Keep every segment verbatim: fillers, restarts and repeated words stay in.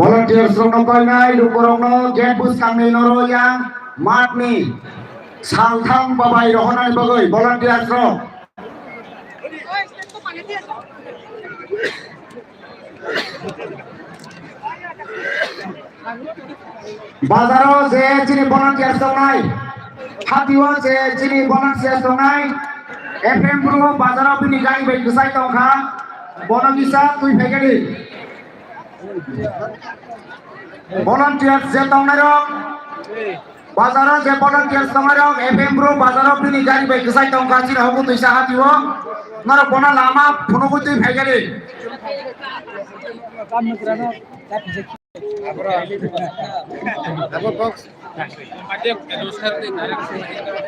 Volunteers rokno koinai lukurokno gate bwskangni noro yang matni saltham babai rohornani bagwi volunteers rok. Bazaro je chini volunteers tongnai, hatio je chini volunteers tongnai, F M Bru bazaro bini gari bai kwchai tongkha, bono kisa twi phaikhe di. Volunteers je tongnairok, bazaro je volunteers tongnairok, F M Bru bazaro bini gari bai kwchai tongkha, chini hoku twisa hatio, norok bono lama phunugwi twi phaikhe di.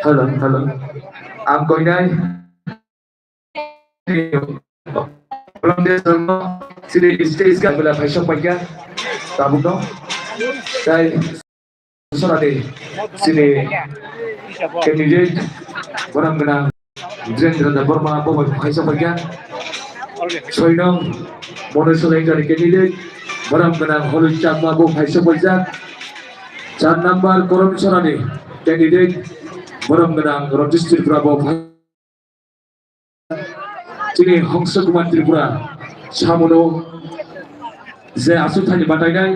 Hello, hello. Ang koinai. Stage ka bela phaisok paikha. Tabukno. Tai sora de. Sini candidate. Boram gana. Jirendra Debbarma bo bai phaisok paikha. Soi nong Moneswar Engkar ni candidate, borom gwnang Holoi Chakma bo phaisok paijak. Char number Korom Sorani candidate, borom gwnang Rajesh Tripura bo phai-, chini Hongsa Kumar Tripura samuno je aswk thani batainai,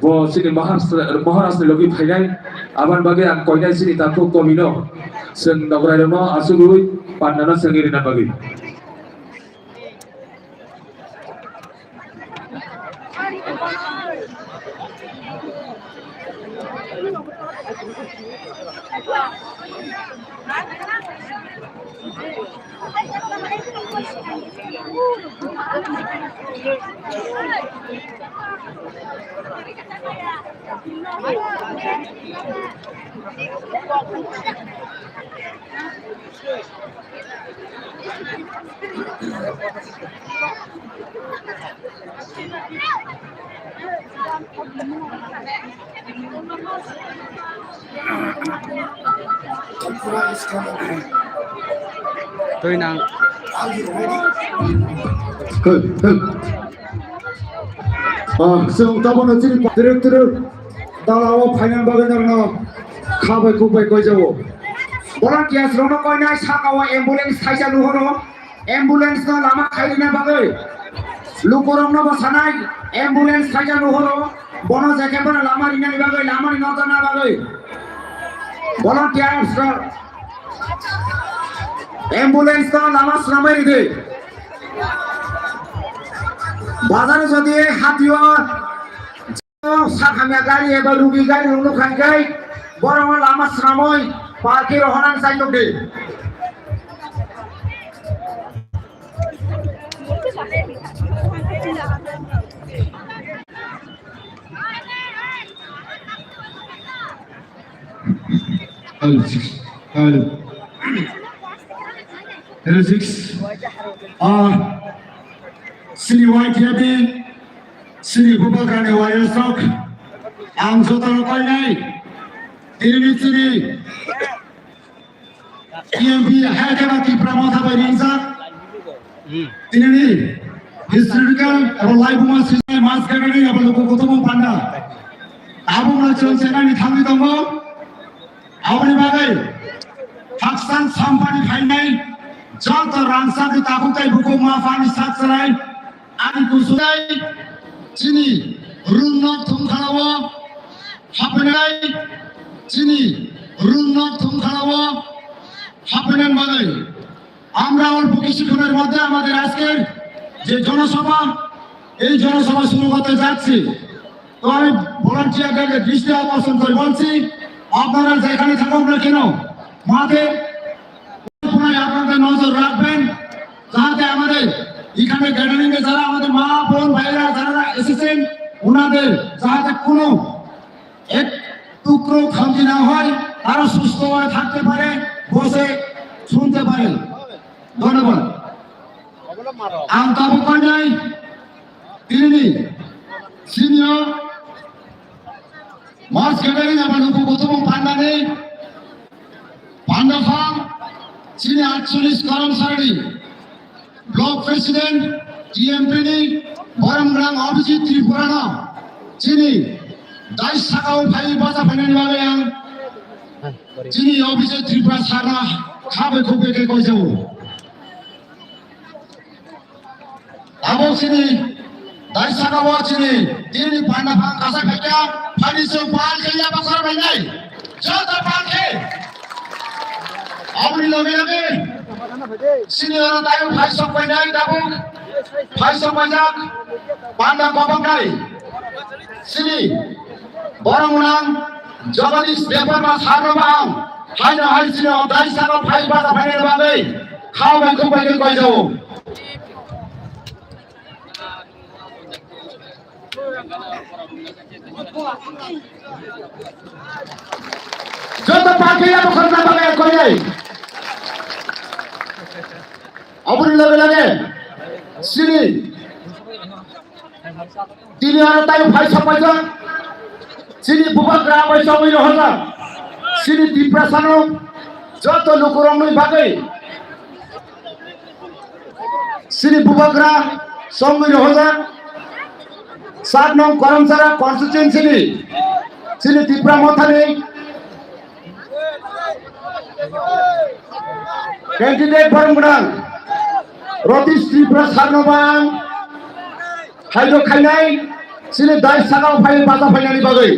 bo chini Maharashtra, Maharashtra ni logi phainai, aboni bagwi ang koinai chini takhuk komino, chwng nograi rokno asugwi pandano chwngwi rina bagwi. Twi nang. Hel, hel. Ah, chwng tabukno chini twrwk twrwk dalao phainani bagwi norokno kha bai kuk bai koijago. Volunteers rokno koinai saka o ambulance thaisa nuhoro. Ambulance no lama khairina bagwi, lukurokno bo sanai, ambulance khaija nuhoro, bono je khe bono lama rinani bagwi, lama ni nokjakna bagwi. Volunteers rok ambulance no lama swnamwi ridi. Bazar jodi hatio Sakhamya gari eba rugi gari rok nukha hwnkhe borokno lama swnamwi parking rohornani chai tongdi. Hello, six. Hello. Hello, six. Ah, sini Y T F ni, sini Bubagrani warriors rok, ang jotono koinai, tini ni sini, T M P Hyderabad Tipra Motha bai ringjak. Tinini historical abo laibuma sijai mass gathering abo luku kutubu panda. Abo muna chwng chenani thangwi tongo. Aboni bagwi haksan sampani phainai joto rangchakni takhuk tai bukhuk ma phani sak chwrai ani kusunai chini rungno thumkhalao hapnai chini rungno thumkhalao hapnani bagwi আমরা অল্প কিছুক্ষণের মধ্যে আমাদের আজকের যে জনসভা, এই জনসভা শুরু করতে যাচ্ছি। তো আমি ভলান্টিয়ারদেরকে দৃষ্টি আকর্ষণ করে বলছি, আপনারা যেখানে থাকুক না কেন, মাঠে কোনায় আপনাদের নজর রাখবেন, যাতে আমাদের এখানে গ্যাদারিং এ যারা আমাদের মা বোন ভাইরা যারা এসেছেন, ওনাদের যাতে কোনো এক টুকরো খামতি না হয়, তারা সুস্থভাবে থাকতে পারে, বসে শুনতে পারে। ধন্যবাদ। Ang tabuk koinai tinini senior mass gathering abo luku kutubu pandani pandafang chini atcholish Karamsari block president T M P ni Borom Grang Abhijit Tripura no Chini dais sakao phai bacha phainani bagwi ang chini Abhijit Tripura sarno kha bai khuk bai khe koijago. Abo chini dais sakao chini tini panda phang kasa khaikha phani chwng pal khe yaba khor bai nai. Joto pal khe. Aboni loge loge chini oro tayong phai sok bai nai tabuk. Phai sok bai jak. Panda kobok nai. Chini borok mwnang Jagadish Debbarma sarno baham. Haino hai chini o dais sakao phai bacha phainani bagwi kha bai khuk bai khe koijago. Joto pal khe yaba khorna bagwi koinai. Aboni loge loge chini tini aro tai phai sok paijak. Chini bubagra bai chongwi rohorjak. Chini Tiprasano joto lukurokni bagwi chini bubagra chongwi rohorjak. Sat nong Karamchara constituency ni chini Tipra Mothani candidate borok gwnang Ratish Tripura sarno bang haido khainai chini dais sakao phai bacha phainani bagwi.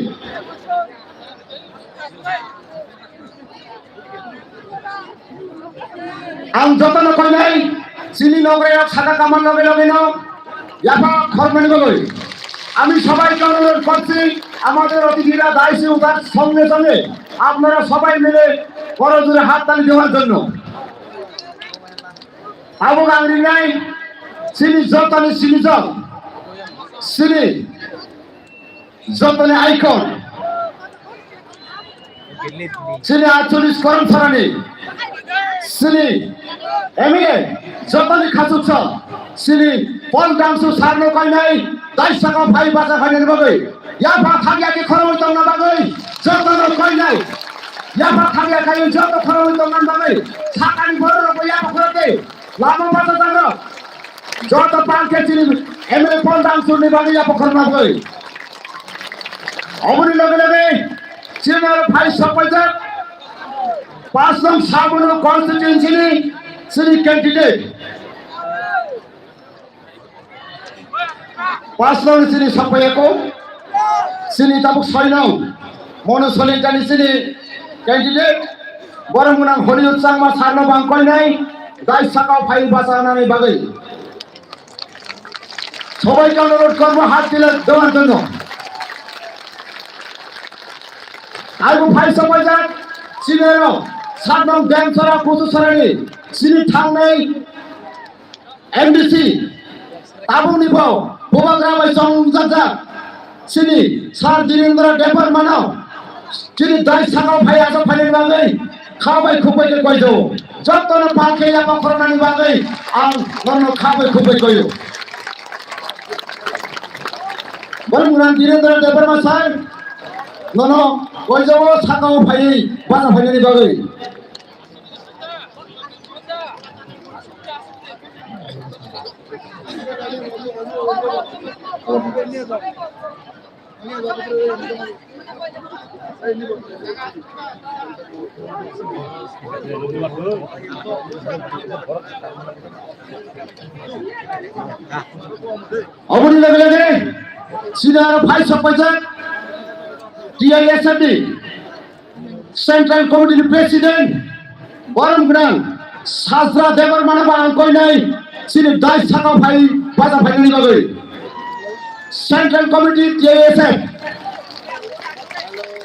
Ang jotono koinai chini nogorok saka kaman loge loge no yapha khormani bagwi. আমি সবাইকে অনুরোধ করছি, আমাদের অতিথিরা দায়িত্বে উঠার সঙ্গে সঙ্গে আপনারা সবাই মিলে করজোড়ে হাততালি দেওয়ার জন্য। Abo ang rinai chini jotoni sinijak, chini jotoni icon, chini atcholish Karamcharani, chini M L A, jotoni khachuksa, chini Paul Dangsu sarno koinai, dais sakao phai bacha phainani bagwi, yapha thangya khe khoroknwi tongna bagwi, jotono koinai, yapha thangya khe joto khoroknwi tongna bagwi, sakani borok rokbo yapha khoroknwi, lama bacha tangno. Joto pal khe chini M L A Paul Dangsu ni bagwi yapha khorna bagwi. Oboni loge loge chini aro phai sok paijak. Paanch nong Sabunu constituency ni chini candidate. Paanch nong chini sok paiyako. Chini tabuk soi nong. Monu Solingkani chini candidate. Borok mwnang Holiud Changma sarno bang koinai. Dais sakao phai bacha nani bagwi. সবাইকে অনুরোধ করবো হাত তুলে দেওয়ার জন্য। Aibo phai sok paijak, chini aro, sat nong Demchara, Kuchuchara ni, chini thangnai M D C, tabukni bo, bubagra bai chongjak jak, chini Sir Dhirendra Debbarma no, chini dais sakao phai achuk phainani bagwi, kha bai khuk bai khe koijago. Jotono pal khe yapha khoroknani bagwi ang nono kha bai khuk bai koio. Borok mwnang Dhirendra Debbarma sir, nono koijago sakao phaiwi bacha phainani bagwi. Oboni loge loge chini aro phai sok paijak T I S F ni Central Committee ni President, borom gwnang Sajra Debbarma no bo ang koinai chini dais sakao phai bacha phainani bagwi. Central Committee T I S F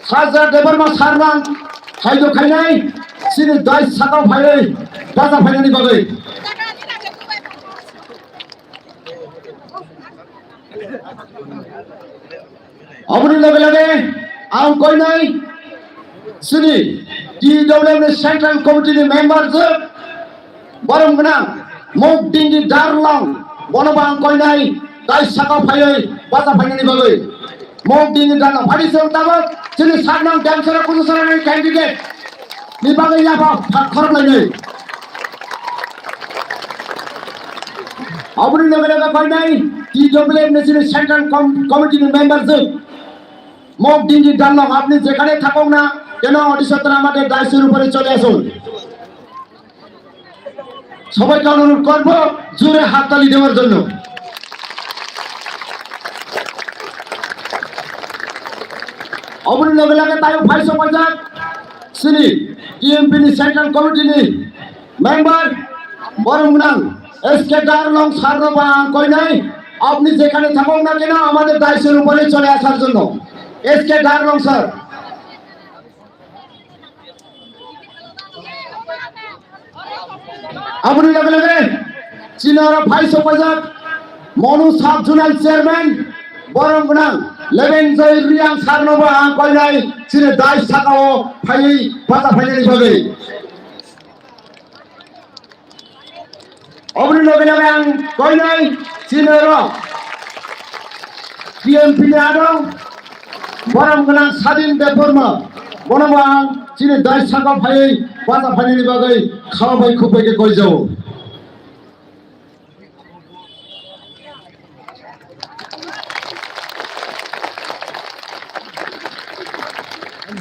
Sajra Debbarma sir no ang haido khainai chini dais sakao phaiwi bacha phainani bagwi. Oboni loge loge ang koinai chini T W M ni Central Committee ni member je borom gwnang Mok Dingdi Darlang, bono bo ang koinai dais sakao phaiwi bacha phainani bagwi. Mok Dingdi Darlang phadi se tabuk chini sat nong Demchara Kuchuchara ni candidate. Ni bagwi yapha pha-, khorok lainai. Aboni loge loge koinai T W M ni chini Central Com-, Committee ni member je মগ ডিঙ্গি ডানলং, আপনি যেখানে থাকুন না কেন, অতি সত্বর আমাদের ডাইসের উপরে চলে আসুন। সবাইকে অনুরোধ করব জোরে হাততালি দেওয়ার জন্য। Oboni loge loge tayo phai sokpaijak chini T M P ni Central Committee ni member, borom gwnang S K Darlong sir no ba ang koinai, আপনি যেখানে থাকুন না কেন আমাদের ডাইসের উপরে চলে আসার জন্য। S K Darlong sir. Aboni loge loge chini oro phai sokpaijak Monu Sub Zonal Chairman, borom gwnang Lebenjoy Reang sir no bo ang koinai chini dais sakao phaiwi bacha phainani bagwi. Oboni loge loge ang koinai chini oro T M P ni adong borom gwnang Sadin Debbarma, bono bo ang chini dais sakao phaiwi bacha phainani bagwi kha bai khuk bai khe koijao.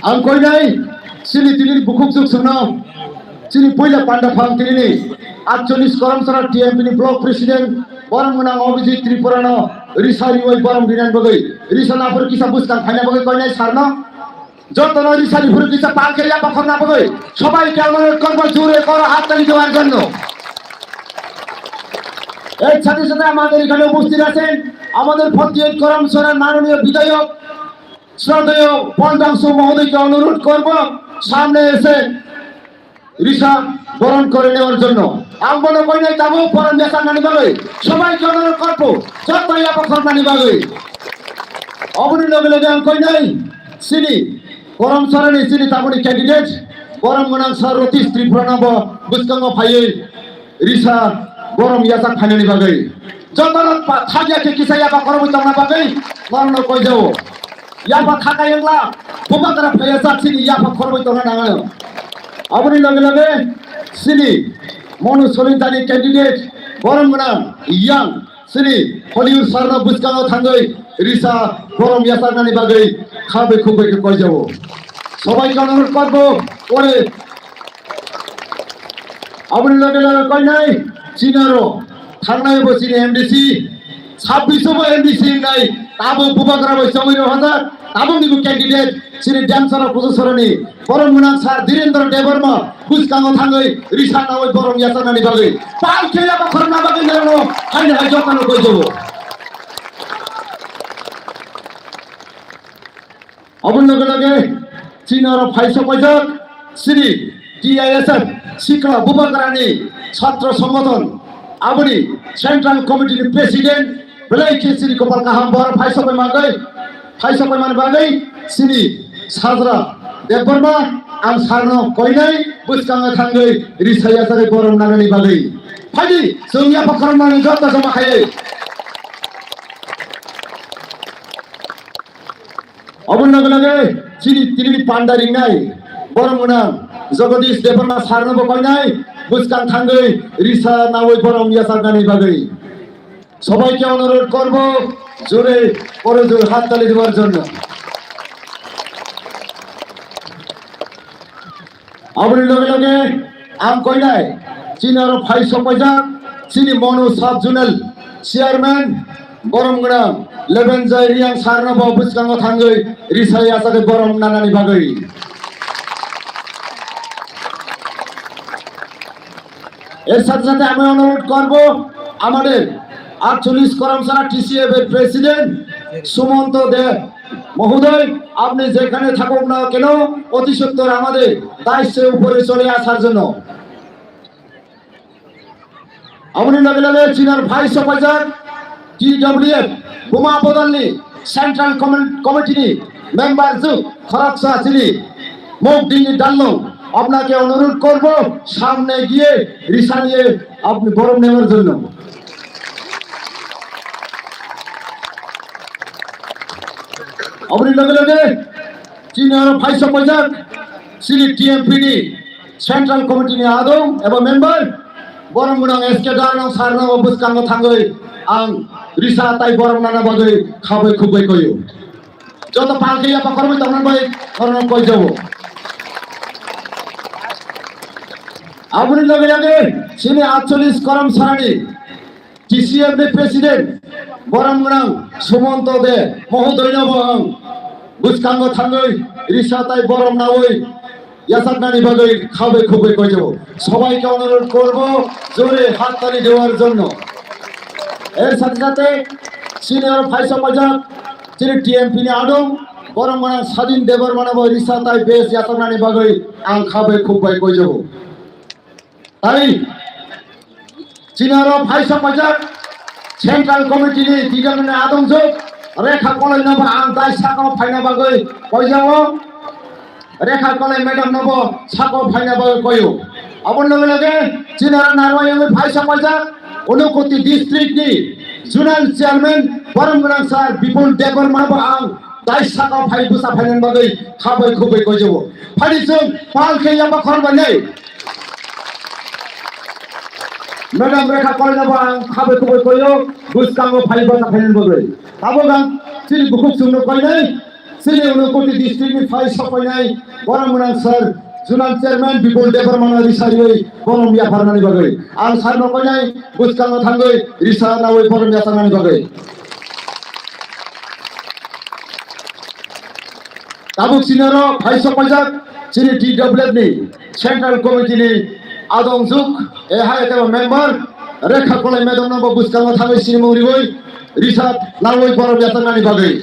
Ang koinai chini tini bukhuk juk songno chini puila panda phang tini ni atcholish Karamsara T M P ni block president borom gwnang Abhijit Tripura no risa riwi borom rinani bagwi, risa naphur kisa bwskang khaina bagwi koinai sir no jotono risa riphuru kisa pal khe yapha khorna bagwi সবাইকে অনুরোধ করব জোরে করো হাততালি দেওয়ার জন্য। এর সাথে সাথে আমাদের এখানে উপস্থিত আছেন আমাদের ফোর্টি এইট করমছড়ার মাননীয় বিধায়ক শ্রদ্ধেয় পঞ্চাংশু মহোদয়কে অনুরোধ করব সামনে এসে risa boron kore newar jonno. Ang bono koinai tabuk borom yachaknani bagwi সবাইকে অনুরোধ করব joto yapha khornani bagwi. Oboni loge loge ang koinai chini Karamsarani chini tabukni candidate borom gwnang sir Ratish Tripura no bo bwskango phaiwi risa borom yachak phainani bagwi. Jotono pa-, thakya khe kisa yapha khorwi tongna bagwi norokno koijao. Yapha thakha wngla, bubagra phaiya jak chini yapha khorwi tongna nango. Aboni loge loge chini Monu Solintani candidate borom gwnang yang chini Hollywood sir no bwskango thangwi risa borom yachaknani bagwi kha bai khuk bai khe koijao. সবাইকে অনুরোধ করব পরে Aboni loge loge koinai chini aro thangnai bo chini M D C, sabbish bo M D C wngnai, tabuk bubagra bai chongwi rw hajak, tabuk ni bo candidate chini Damsara Kususorani borom gwnang sir Dhirendra Debbarma bwskango thangwi risa nawi borom yachaknani bagwi pal khe yapha khorna bagwi norokno haini hai jotono koijao. Aboni loge loge chini oro phai sokpaijak chini T I S F sikla bubagrani chhatra songothon aboni Central Committee ni President belai khe chini kopal kaham bo oro phai sokpai manwi, phai sokpai mani bagwi chini Sajra Debbarma ang sir no koinai bwskango thangwi risa yachagwi borom nanani bagwi. Phaidi chwng yapha khoroknani joto joma khaiwi. Aboni loge loge chini tini panda ringnai borom gwnang Jagadish Debbarma sir no bo koinai bwskang thangwi risa nawi borom yachaknani bagwi. সবাইকে অনুরোধ করব জোরে করে জোরে হাততালি দেওয়ার জন্য। Aboni loge loge ang koinai chini oro phai sokpaijak chini Monu Sub Zonal Chairman borom gwnang Lebenjoy Reang sir no bo bwskango thangwi risa yachagwi borom nanani bagwi. এর সাথে সাথে আমি অনুরোধ করব আমাদের আটচল্লিশ করমছড়া T C F এর প্রেসিডেন্ট সুমন্ত দে মহোদয়, আপনি যেখানে থাকুন না কেন অতি সত্বর আমাদের দায়িত্বের উপরে চলে আসার জন্য। Aboni loge loge chini oro phai sokpaijak T W F Buma Bodolni Central Commit-, Committee ni member juk khoroksa chini Mok Dini Dallong, আপনাকে অনুরোধ করব সামনে গিয়ে রিসা নিয়ে আপনি বরণ নেওয়ার জন্য। Aboni loge loge chini oro phai sokpaijak chini T M P ni Central Committee ni adong eba member borom gwnang S K Darlong sir no bwskango thangwi ang risa tai borom nana bagwi khabai khukbai koyo. Joto palki ya pakormi tongna bai korno koi jabo. Aboni loge loge sini atcholish korom sarani T C F ni president borom gwnang Sumonto De mohodoino bo ang bwskango thangwi risa tai borom nawi yachaknani bagwi khabai khubui koijago. Sobaike onurodh korbo jore hattali dewar jonno. Er sathe sathe senior phaisa pajak chini T M P ni adong borom gwnang Sadin Debbarmano bo risa tai bes yachaknani bagwi ang khabai khubbai koijago. Tai chini aro phaisa pajak Central Committee ni twijlangni adongjwk Rekha Kolai no bo ang tai sakao phaina bagwi koijago. Rekha Kolai madam no bo sakao phaina bagwi koio. Aboni loge loge chini aro narwai wngwi phaisa pajak Unakoti district ni Zonal Chairman borom gwnang sir Bipul Debbarma bo ang tai sakao phai bwsa phainani bagwi khabai khubui koijago. Phani chwng pal khe yaba khorbai nai. Madam Rekha Kolai no bo ang khabai khubui koio, bwskango phai bwsa phainani bagwi. Tabuk ang chini bukhuk chwngno koinai, chini Unakoti district ni phai sokoinai borom gwnang sir Zonal Chairman Bipul Debbarmano risa riwi borom yapharnani bagwi. Ang sir no koinai bwskango thangwi risa nawi borom yapharnani bagwi. Tabuk chini aro phai sok paijak chini T W F ni Central Committee ni adongjwk, eh, hai ete member Rekha Kolai madam no bo bwskango thangwi sinimung riwi risa nawi borom yapharnani bagwi.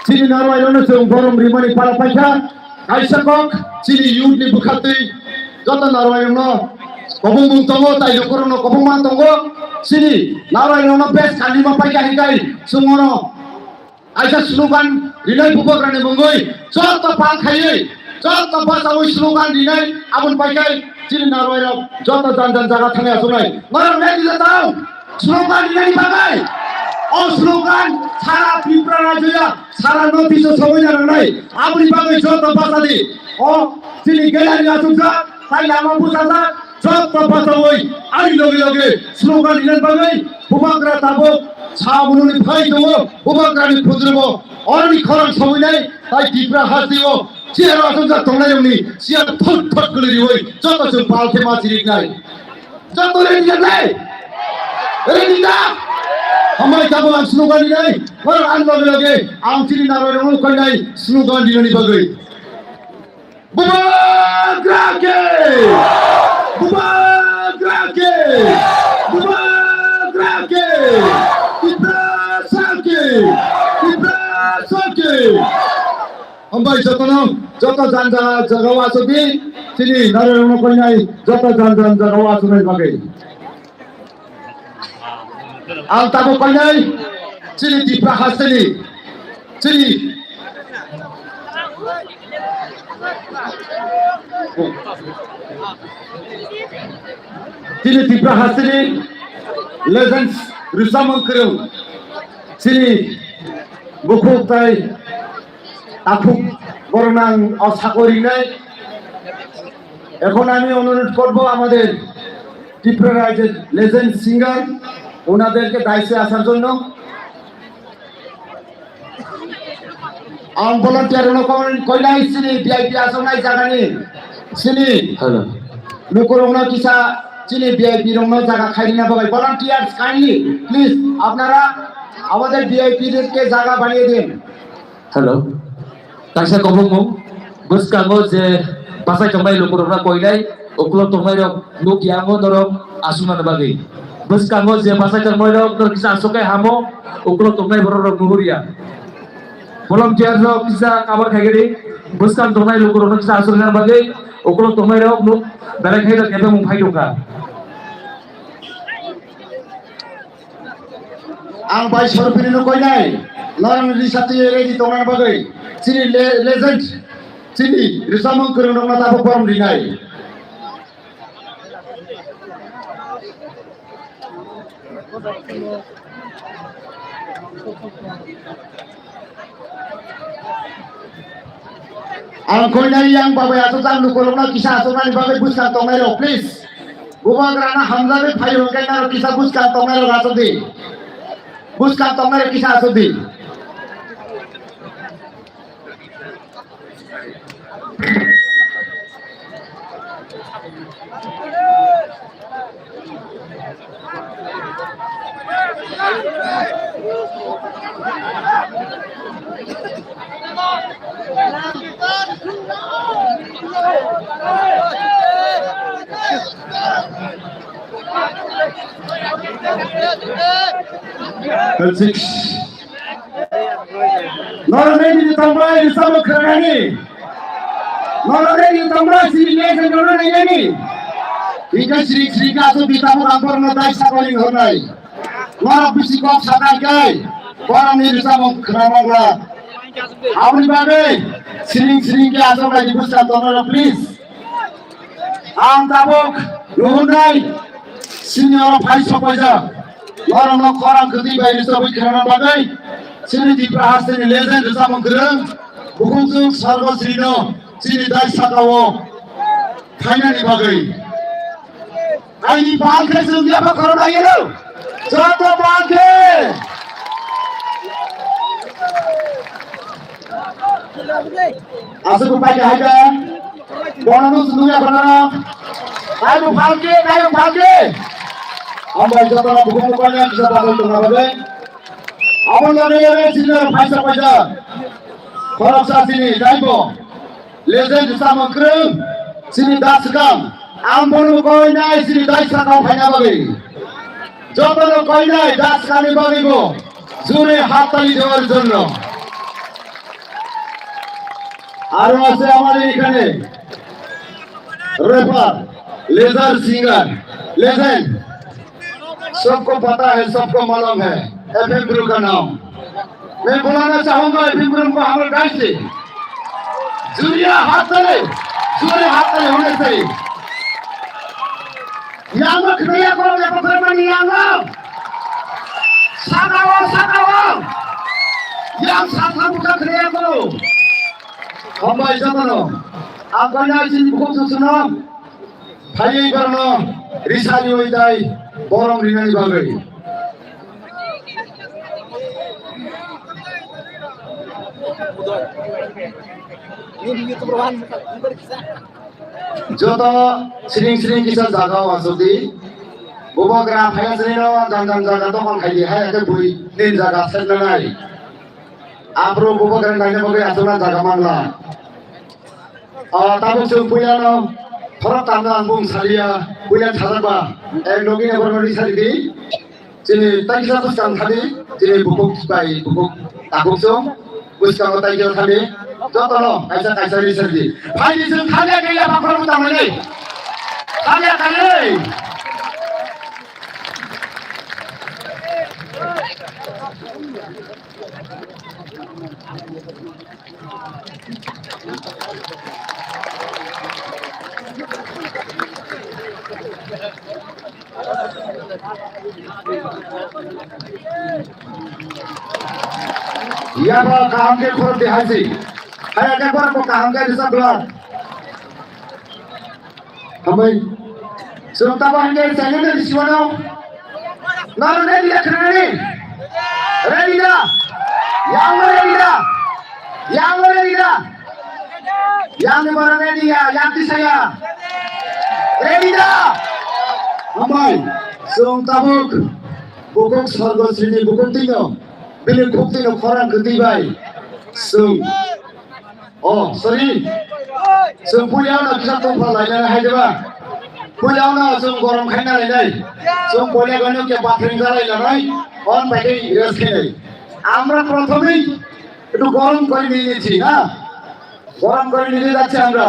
Chini narwai rokno chwng borom rimani pala paikha. Kaisa kok chini youth ni bwkha twi joto narwai rokno kobong bung tongo, tai lukurokno kobong man tongo. Chini narwai rokno best kandima paikha hinkai chwng ono kaisa slogan rinai bubagrani mungwi joto pal khaiwi, joto bachawi slogan rinai aboni paikhai chini narwai rok joto jan jan jaga thangwi achuknai. Norok ready da tong? Slogan rinani bagwi. O slogan sara Tripura rajya, sara North East o sogwi nangnai. Aboni bagwi joto bachadi. O chini gallery achukjak, tai lama bwchajak, joto bachawi ani loge loge slogan rinani bagwi bubagra tabuk sa bununi phai tongo, bubagrani phudrubo oroni khorang sogwinai, tai Tripura hasteo chair o achukjak tongnai rokni chair thot thot kwlwi riwi joto chwng pal khe ma chiriknai. Joto ready da nai? Ready da? Hambai tabuk ang slogan rinai, oro ang loge loge ang chini narwai rokno koinai slogan rinani bagwi. Bubagra ke! Bubagra ke! Bubagra ke! Tiprasa ke! Tiprasa ke! Hambai jotono, joto jan jan jagao achukdi, chini narwai rokno koinai joto jan jan jagao achuknai bagwi. Ang tabuk painai chini Tipra hasteni chini chini Tipra hasteni legends Risamung Kwrwng chini bukhuk tai takhuk borok nang o sakori nai. এখন আমি অনুরোধ করব আমাদের ত্রিপুরা রাজ্যের legend singer ওনাদেরকে দায়িত্বে আসার জন্য। Ang volunteer no kon koinai chini V I P asongnai jagani chini Hello. Lukurokno kisa chini V I P rokno jaga khairina bagwi. Volunteers kindly please আপনারা আমাদের V I P দেরকে জায়গা বানিয়ে দিন। Hello. Kaisa kobongmung bwskango je bachai tongnai lukurokno koinai, ukulo tongnairok nuk yango norok asuknani bagwi. Bwskango je bachai tongnairok norok kisa asuk khe hamo, ukulo tongnai bororok nuhurya. Volunteer rok kisa cover khaigadi, bwskang tongnai lukurokno kisa asukna bagwi, ukulo tongnairok nuk belai khairok kebengmung phai tongkha. Ang bai sorpini no koinai, norokni risa twi ready tongna bagwi, chini le-, legend, chini Risamung Kwrwng rokno tabuk borom rinai. Ang koinai yang babai aswk jang lukurokno kisa aswknani bagwi bwskang tongnai rok, please. Bubagrano hamjagwi phai hwnkhe norok kisa bwskang tongnai rok aswk di. Bwskang tongnai rok kisa aswk di. Six. Norok ready ni tongbai, rwchapmung khwnanani. Norok ready ni tongbai, chini legend rokno nainani. Hingke siring siring khe aswk di tabuk ang borokno dai sakoli hornai. Norok bisi kok sakha khe borokni rwchapmung khwnamokla. Aboni bagwi siring siring khe aswk naidi bwskang tongnai rok, please. Ang tabuk nuhurnai sini oro phai sokpaijak. Norokno khorang kwtwi bai rwchapwi khwnana bagwi chini Tipra hasteni legend rwchapmung kwrwng Bukhukchuk Sargo Srino chini dai sakao phainani bagwi. Aini pal khe chwng yapha khoroknai yelo. Joto pal khe. Aswk pai khe hai khe. Bono no chwng yapha khoroknai. Aini pal khe, aini pal khe. Ambai joto no bukhuk bukhuk ya kisa bagwi tongna bagwi. Abo no re re chini phaisa phaisa. Khoroksa chini daibo. Legend rwchapmung kwrwng chini da swkang. Ang bono koinai chini dai sakao phaina bagwi. Jotono koinai da swkangni bagwibo jore hattali dewar jonno. Aro ashe amare ekhane rapper, laser singer, legend. सबको पता है, सबको मालूम है, एफएम गुरु का नाम। मैं बुलाना चाहूंगा एफएम गुरु को हमारे गांव से। जोरिया हाथ ताली, जोरे हाथ ताली होने चाहिए। Yang khriya ko ya ko mani yang. Sakawa, sakawa. Yang sakawa khriya ko. Hambai jotono. Ang koinai chini bukhuk susuno. Phaiwi borokno risani oi tai borom rinani bagwi. Joto siring siring kisa jaga o asuk di. Bubagra phaiya sini no jang jang jaga tokon khai di hai ke bui nin jaga set na nai. Abro bubagra naina bagwi asuk na jaga mangla. O, tabuk chwng puilano khorok tamno ang bung saliya, puila sajak ba, ek logi ne borok ri sari di. Chini taisa bwskang thadi, chini bukhuk bai bukhuk tabuk chwng bwskango taisa thadi, jotono kaisa kaisa ri sari di. Phai di chwng thaliya kaiya bakhorok tangmani. Thaliya kaiya. Yaba kaham ke khorok de haji. Hai ada khorok ko kaham ke bisa belak. Hambai. Chwng tamo hingke chengno de siwano. Naro ready da khwnani? Ready da? Yang ready da? Yang ready da? Yang ni bara ready ya, yang tisaya. Ready da? Hambai. Chwng tabuk bukhuk sorgo srini bukhuk tino. Bini khuk tino khorang kwtwi bai. Chwng. Oh, sorry. Chwng puila no kisa tongphal lainani hai diba? Puila no chwng gorom khaina lainai. Chwng puila gano ke bathring jalai lanai. On bai rest khainai. Amra prothomei ektu gorom kori niyechi, ha? Gorom kori niye jacchi amra.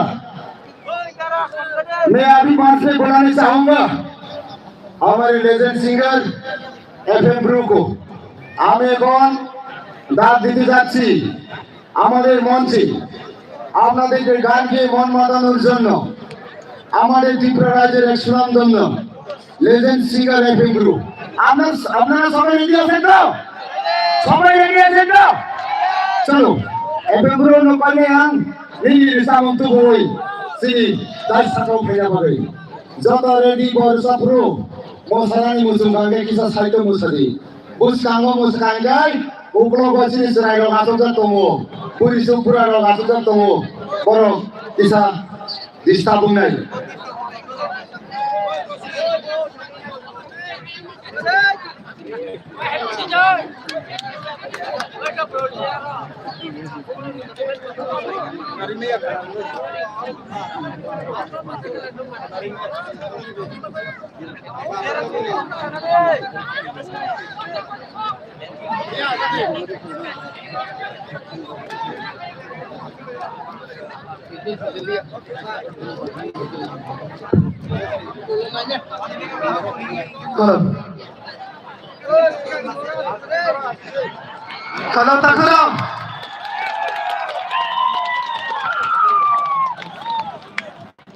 मैं अभी मंच पे बुलाने चाहूंगा हमारे legend singer FM Bru को। हम এখন ডাক দিতে যাচ্ছি আমাদের মঞ্চে আপনাদেরকে গান গেয়ে মন মাতানোর জন্য আমাদের ত্রিপুরা রাজ্যের এক সুনামধন্য লেজেন্ড সিঙ্গার এফএম ব্রু। আপনার, আপনারা সবাই রেডি আছেন তো? সবাই রেডি আছেন তো? চলো, FM Bru no kanya ang nini rwchapmung tubui chini tai sakao phaina bagwi. Joto ready bo rwchapru, mosanani muchung kangkhe kisa saito musadi. Bwskango mwswkang khe uklogo chini chwrairok achukjak tongo, bwrwi chuk burarok achukjak tongo, borok kisa disturb wngnai. Hello. Hello, Takarang.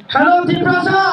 Hello, Tiprasa.